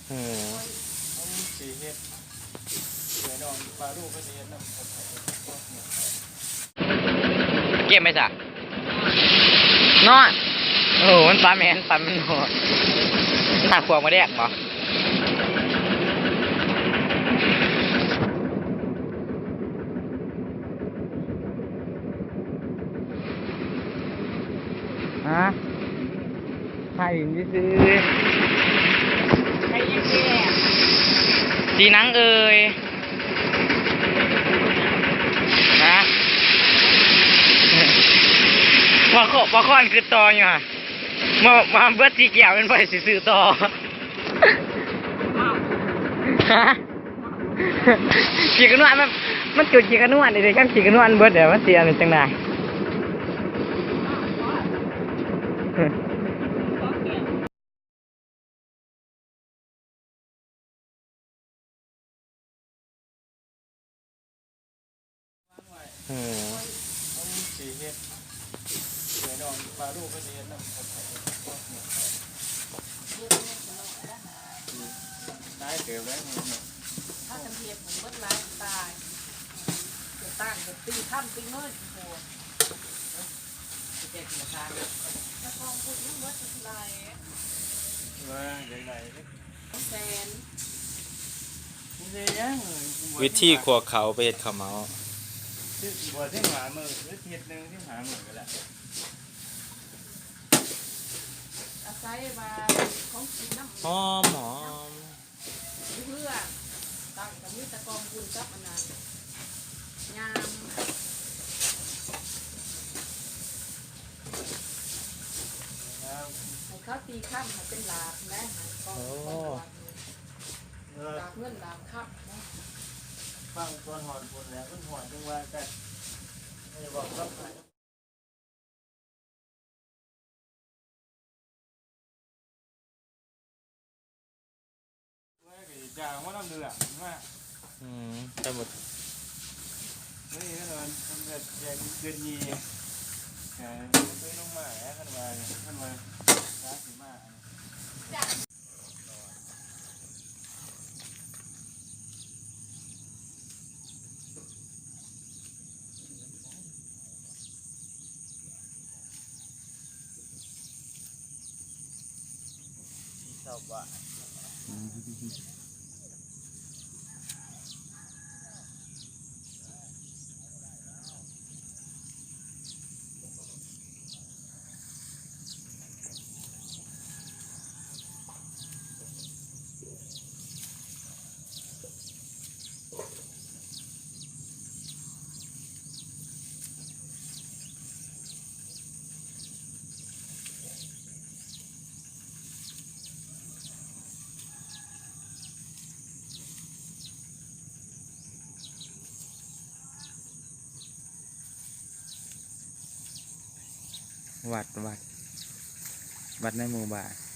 ເອີ ເຮົາຊິເຮັດ ເອີ ນ້ອງປາລູກເພິ່ນຊິເຮັດນຳ ເກັບໄປຊະ ເນາະ. ໂອ້ ມັນປາແມ່ນ ປາແມ່ນ ມັນຫາກພວກມາແດກບໍ່? ຮະ? ຖ່າຍຫຼິ້ນຊື່ໆ. ຊິຫຍັງເອີຍ? ຮະ? ບໍ່ຂໍ ບໍ່ຂໍ ຄືຕໍ່ຢູ່ຫະ. ມາ ມາເບິດສີ່ແກ້ວແມ່ນບໍ່ໄດ້ຊິຊື້ຕໍ່. ຮະ? ຂີ້ກະນວນ ມັນ ມັນຈຸດຂີ້ກະນວນນີ້ເດ້. ຄັນຂີ້ກະນວນເບິດແລ້ວ ມັນຊິອັນນີ້ຈັ່ງໃດ? ເອີ ເຮົາຊິເຮັດ ເອີ ນ້ອງປາລູກເພິ່ນຊິເຮັດນຳ ຫຼາຍເຕີບແລ້ວເນາະ. ພາກັນເຮັດໝົດຫຼາຍຕາຍ ຈະຕັ້ງ ຈະຕີຄຳຕີເງິນໂພດ ຈະແຈກເອກະສານ ແຕ່ກອງບຸນຍັງເບິດເທົ່າໃດ ວ່າຈັ່ງໃດ ສອງແສນ ມັນຊິຫຍັງ ວິທີຂົ້ວເຂົ້າໄປເຮັດເຂົ້າເໝົາ ສິບ ສິບຫ້າມື້ ເຮັດໜຶ່ງ ສິບຫ້າມື້ກໍໄດ້ ອາໄສວ່າຂອງກິນນຳ ຫອມໆ ຢູ່ເຮືອນ ຕັ້ງກໍມີແຕ່ກອງບຸນກັບອັນນັ້ນ ຍາມ ໃຫ້ເຂົາຕີຄຳໃຫ້ເປັນລາບແຫຼະ ໃຫ້ກອງບຸນ ໂອ້ ລາບເງິນລາບຄຳເນາະ. ຟັງຕອນຮອດພຸ້ນແຫຼະ ມັນຮອດຈັ່ງວ່າກັນ ໃຫ້ເວົ້າກັບ ວ່າກໍຈາງວ່ານ້ຳເດືອດມາ ອືມ ໄປໝົດ ນີ້ມັນ ມັນເດືອດ ເດືອດ ເດືອດຍີ່ ເອີ ມັນເຄີຍລົງມາແລ້ວ ຄັນວ່າ ຄັນວ່າ ລາຊິມາ ວັດ ວັດ ວັດໃນໝູ່ບ້ານ.